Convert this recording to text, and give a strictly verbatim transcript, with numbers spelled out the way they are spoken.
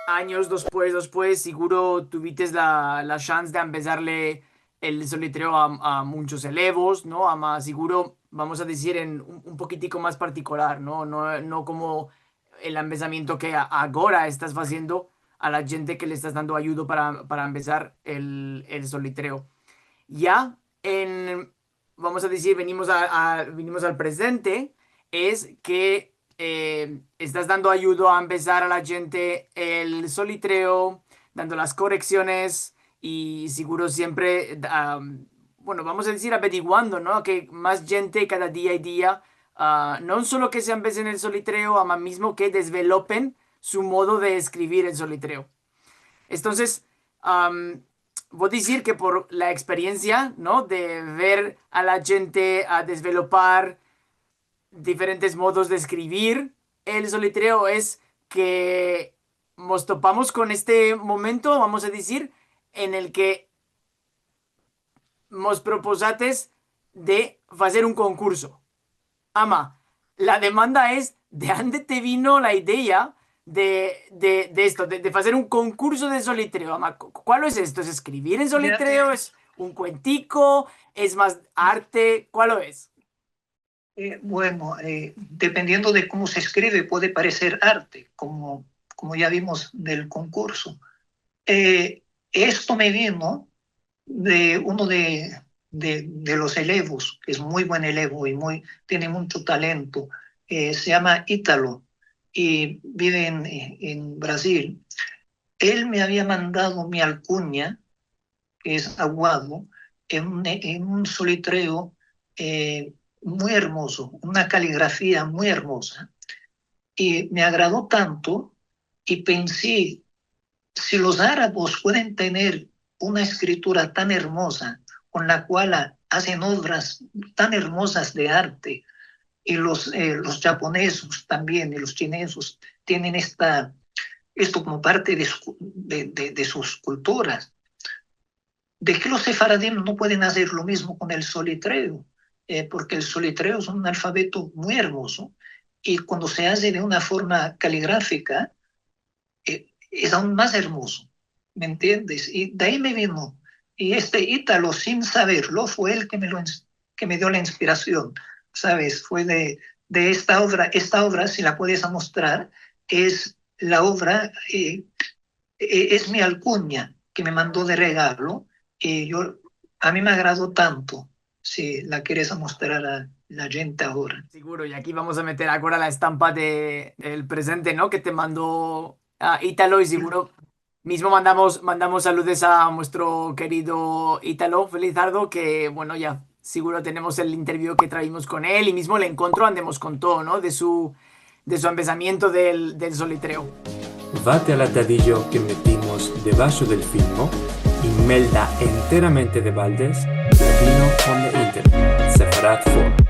anyos despues, despues, siguro tuvites la, la shans de ambezarle el solitreo a, a munchos elevos, no? Ama siguro, vamos a dizir, en un, un pokitiko mas partikular, no? No, no komo el ambezamiento ke a-, agora estas faziendo a la djente ke le estas dando ayudo para, para ambezar el, el solitreo. Ya en, vamos a dizir, venimos a, a, venimos al prezente, es ke, eh, estas dando ayudo a ambezar a la djente el solitreo, dando las koreksiones i siguro siempre, am, bueno, vamos a dizir, averiguando, no? Ke mas djente kada dia i dia, a, no solo ke se ambeze el solitreo, ama mizmo ke dezvelopen su modo de eskrivir el solitreo. Entonses, am, vo a dizir ke por la eksperiensia, no? De ver a la djente a dezvelopar diferentes modos de eskrivir el solitreo es ke mos topamos kon este momento, vamos a dizir, en el ke mos propozates de fazer un konkurso. Ama, la demanda es, de ande te vino la idea de, de, de esto, de, de fazer un konkurso de solitreo? Ama, ku-, kualo es esto? Es eskrivir en solitreo? Es un kuentiko? Es mas arte? Kualo es? Eh, bueno, eh, dependiendo de komo se eskreve, puede pareser arte, komo, komo ya vimos del konkurso. Eh, esto me vino de uno de, de, de los elevos, ke es muy buen elevo i muy, tiene muncho talento. Eh, se yama Italo i bive en, en Brazil. El me avia mandado mi alkunya, ke es Aguado, en un, en un solitreo, eh, muy ermozo, una kaligrafia muy ermoza. I me agrado tanto i pensi, si los arabos pueden tener una eskritura tan ermoza, kon la kual azen ovras tan ermozas de arte, i los, eh, los djaponesos tambien i los chinesos tienen esta, esto komo parte de su, de, de, de sus kulturas, de ke los sefaradim no pueden azer lo mizmo kon el solitreo? Eh, porke el solitreo es un alfabeto muy ermozo, i kuando se aze de una forma kaligrafika, eh, es aun mas ermozo, me entiendes? I de ayi me vino. I este Italo, sin saverlo, fue el ke me lo ins-, ke me dio la inspirasion, saves? Fue de, de esta ovra. Esta ovra, si la puedes amostrar, es la ovra, eh, e-, es mi alkunya ke me mando de regalo, i yo, a mi me agrado tanto, si la keres amostrar a la djente agora. Siguro, i aki vamos a meter agora la estampa de, del prezente, no? Ke te mando, a, Italo, i siguro mizmo mandamos, mandamos saludos a muestro kerido Italo Felizardo, ke, bueno, ya siguro tenemos el interview ke tuvimos kon el, i mizmo el enkontro ande mos konto, no? De su, de su ambezamiento del, del solitreo. Vate al atadijo ke metimos debasho del filmo i melda enteramente de baldes Ladino on the Internet, Sefarad Forum.